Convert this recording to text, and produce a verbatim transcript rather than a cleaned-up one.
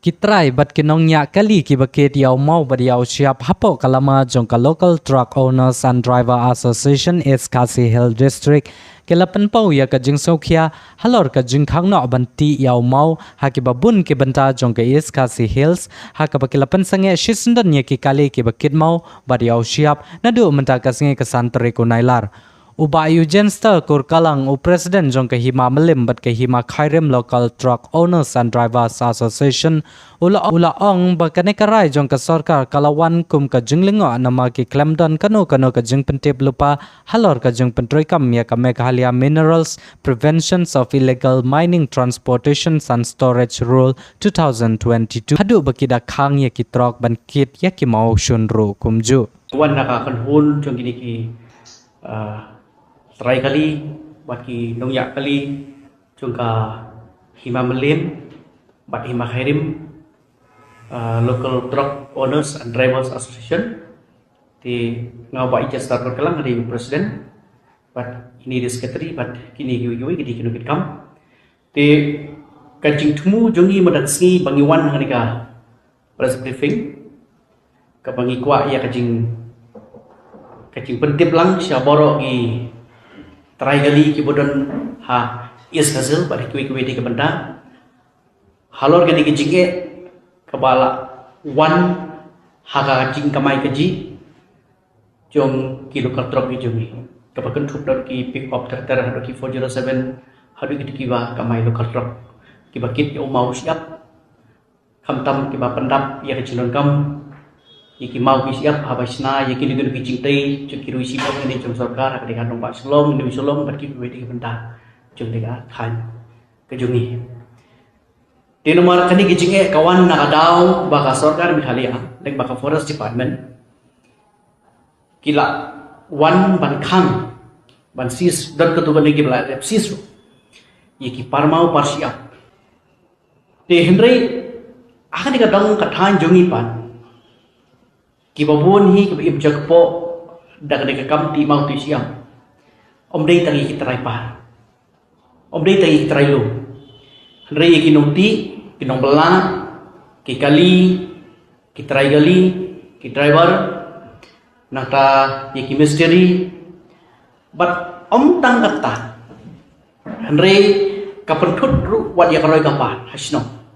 Ki trai bad ki nongñiah kali kiba kit ïa u maw bad ïa u shyiap hapoh ka lama jong ka Local Truck Owners and Driver Association East Khasi Hills District ki la pynpaw ïa ka jingsngewkhia halor ka jingkhang noh ban tih ïa u maw ha kiba bun ki bynta jong ka East Khasi Hills, ha kaba ki la pynsangeh shisyndon ïa ki kali kiba kit maw bad ïa u shyiap naduh mynta ka sngi ka san tarik u Nailar. U Bah Eugenster Kurkalang, u President jong ka Hima Mylliem bad ka Hima Khyrim Local Truck Owners and Drivers Association, u la, u la ong ba kane ka rai jong ka sorkar ka la wan kum ka jinglyngngoh namar ki khlem don kano kano ka jingpyntip lypa halor ka jingpyntreikam ïa ka Meghalaya Minerals Prevention of Illegal Mining Transportation and Storage Rule two thousand twenty-two, haduh ba ki da khang ïa ki trok ban kit ïa ki maw shunru kumjuh. Wan na ka kynhun jong kine ki, ah, trai kali bad ki nongñiah kali jong ka Hima Mylliem bad Hima Khyrim, ah, Local Truck Owners and Drivers Association. Te nga, Bah Eugenster Kurkalang, nga dei u President bad ine i dei Secretary bad kine kiwei kiwei ki dei ki nongkitkam. Te ka jingthmu jong ngi mynta ka sngi ba ngi wan ha kane ka press briefing kaba ngi kwah ïa ka jing, ka jingpyntip lang sha baroh ki trai kali kiba don ha East Khasi Hills bad kiwei kiwei de ki bynta halor kane ka jingeh kaba la wan ha ka jingkamai kajih jong ki local truck ki jong ngi, kaba kynthup naduh ki pick up tractor haduh ki four zero seven haduh kito kiba kamai local truck, kiba kit ïa u maw u shyiap, khamtam kiba pyndap ïa ka jingdonkam ïa ki maw ki shyiap haba shna ïa kine kine ki jingtei jong ki rui shipor kine jong sorkar, ha kane ka nongbah Shillong, New Shillong bad kiwei de ki bynta jong kane ka thaiñ ka jong ngi. Te namar kane ka jingeh ka wan na ka daw ba ka sorkar Meghalaya lyngba ka Forest Department ki la wan ban khang, ban seize, don katto katne kiba la dep seize ruh ïa ki par maw par shyiap. Te hynrei ha kane ka dong ka thaiñ jong ngi pat, kiba bun hi kiba im jingkpoh da kane ka kam tih maw tih shyiap, ym dei tang ïa ki trai par, ym dei tang ïa ki trai lum, hynrei ïa ki nongtih, ki nongbylla, ki kali, ki trai kali, ki driver, nangta ïa ki mistri. Bad ym tang katta, hynrei ka pynthut ruh wat ïa ka roi ka par ha shnong.